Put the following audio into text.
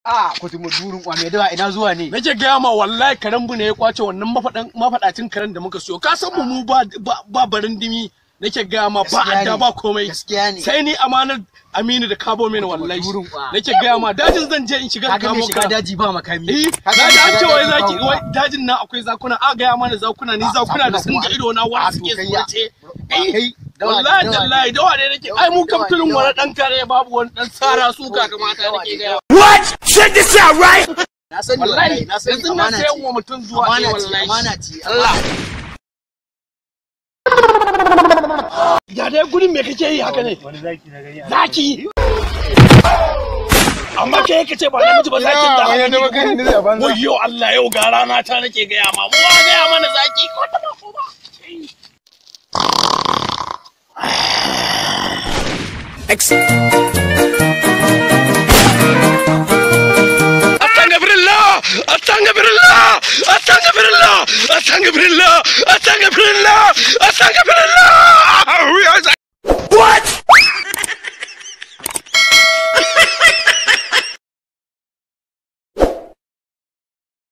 A kutumu durin kwa mai dawa ina zuwa ne. Nake gaya ma wallahi karen bu ne ya kwace wannan mafadan mafadacin karen da muka siyo. Ka san mu ba ba barin dimi. Nake gaya ma ba adda ba komai. Gaskiya ne. Sai ni amanar Aminu da kabo mini wallahi. Nake gaya ma dajin zan je in shiga kamo ka. Shiga daji ba makami. Eh, na ji an ce wai zaki wai dajin nan akwai zakuna. A gaya mana zakuna ni zakuna da sun ga ido na wa suke tsorace. Eh, wallahi tallahi dawa ne nake. Ai mu kamtunin wani dan kare babu wani dan sara suka kamata nake gaya. What? Check this out, right? Na sani wallahi, na sani yanzu na sayan wa mutum zuwa ne wallahi. Amana ce. Allah. Ya dai gurin me kake yi haka ne? Wani zaki na gani. Zaki. Amma kai kace ba namiji ba zakin da. Wayyo Allah yau ga rana ta nake gaya ma. Mu wa gaya mana zaki ko ta ba ko ba. Astagfirullah! Astagfirullah! Astagfirullah! Astagfirullah! Astagfirullah! Astagfirullah!